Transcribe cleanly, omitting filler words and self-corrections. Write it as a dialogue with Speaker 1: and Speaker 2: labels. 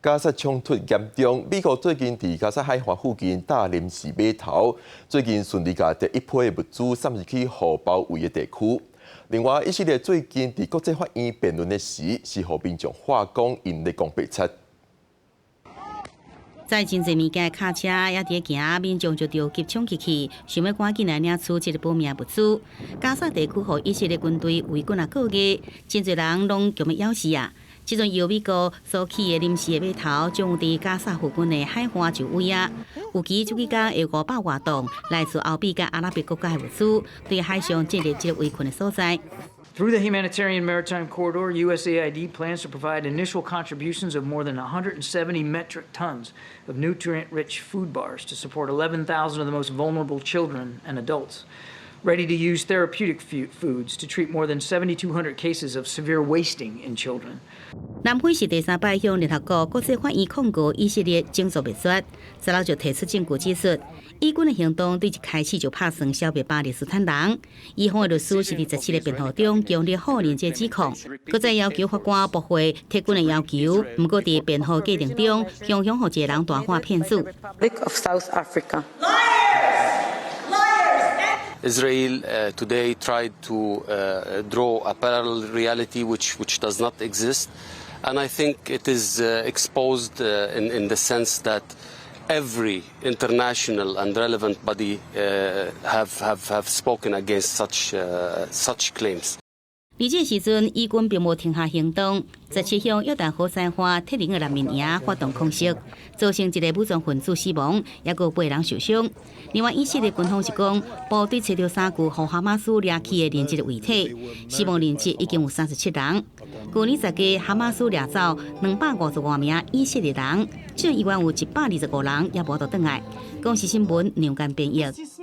Speaker 1: 加薩衝突嚴重，美國最近佇加薩海岸附近搭臨時碼頭，最近順利共第一批物資送入去予包圍的地區。另外，以色列最近佇國際法院辯論的時，是予民眾話講𪜶咧講白賊。
Speaker 2: 載真濟物件的卡車猶佇咧行，民眾就著急衝入去，想欲趕緊來領取這個保命物資。加薩地區予以色列軍隊圍幾若個月，真濟人攏強欲枵死啊！這陣由美國所起的臨時的碼頭，將有佇加薩附近的海岸就位啊。預期這幾工會500外噸來自歐美佮阿拉伯國家的物資，對海上進入這個圍困的所在。
Speaker 3: Through the humanitarian maritime corridor, USAID plans to provide initial contributions of more than 170 metric tons of nutrient-rich food bars to support 11,000 of the most vulnerable children and adults. Ready-to-use therapeutic foods to treat more than 7,200 cases of severe wasting in children.
Speaker 2: 南非是第三擺向聯合國國際法院控告以色列種族滅絕，十六就提出證據指出，以軍的行動對一開始就拍算消滅巴勒斯坦人。以方的律師是佇17個辯護中強烈否認這個指控，閣再要求法官駁回撤軍的要求。毋過佇辯護過程中，雄雄予一個人大喊騙子。
Speaker 4: of South Africa.
Speaker 5: Israel today tried to draw a parallel reality which does not exist. And I think it is exposed in the sense that every international and relevant body have spoken against such claims.
Speaker 2: 而這時陣，以軍並無停下行動，17向約旦河西岸鐵林的難民營發動空襲，造成一個武裝分子死亡，抑閣有八人受傷。另外，以色列軍方是講，部隊揣著三具予哈馬斯掠去的人質的遺體，死亡人質已經有37人。舊年十月，哈馬斯掠走255名以色列人，這依然有125人猶無倒轉來。公視新聞梁間編譯。